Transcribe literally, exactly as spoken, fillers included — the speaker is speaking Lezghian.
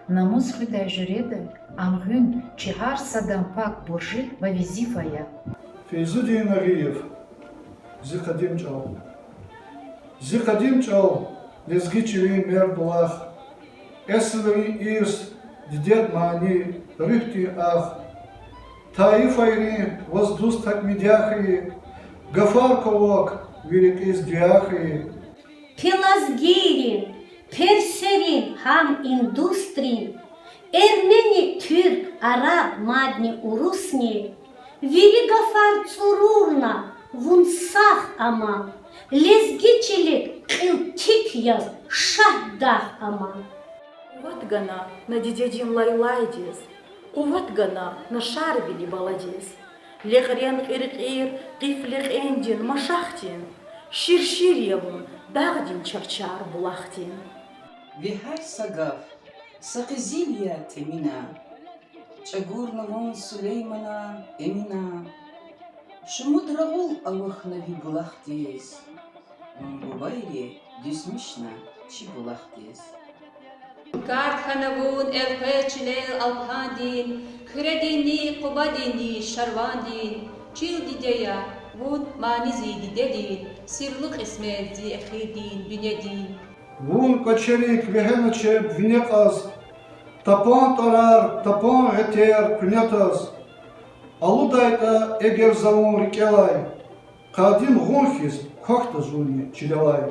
Намус хуьдай жуьреда ам гъуьн чи гьар садан пак буржи ва везифа я. Фейзудин Нагъиев. Зи къадим чӀал. Зи къадим чӀал, лезги чилин мерд булах, эсилрин ирс, дидед мани, руьгьдин ах, тайифайрин ваз дуст гьакӀ мидя хьайи, гафар квай вак ви рекьиз дуьа хьайи. Пелазгийрин, персерин, гьам индусрин, эрмени, туьрк, араб, мадни урусни, вири гафар цӀурурна, вун сагъ ама, лезги чилик кьил тик яз шагь дагъ ама. Къуват гана на дидедин лайлайдиз, къуват гана на Шарвили баладиз. Лекьрен кьиркьир къиф лекьендин машахдин, ширшир я вун дагъдин чарчар булахдин. Ви гьар са гаф са къизил я тӀимина, чӀагурна вун Сулеймана, Эмина. Шумуд рагъул авахьна ви булахдиз, вун бубайри дуьзмишна чи булахдиз. Кард хьана вун элкъвез чилел Алпандин, Куьрединни, Къубадинни, Шарвандин. Чил диде я, вун мани зи дидедин, сирлу кьисмет зи эхирдин бинедин. Вун кӀвачерик вегьена чеб вине кьаз, тапан тӀварар, тапан гъетер къуьне таз. АлудайтӀа эгер за вун рикӀелай, къадим гъун хьиз квахьда зунни чилелай.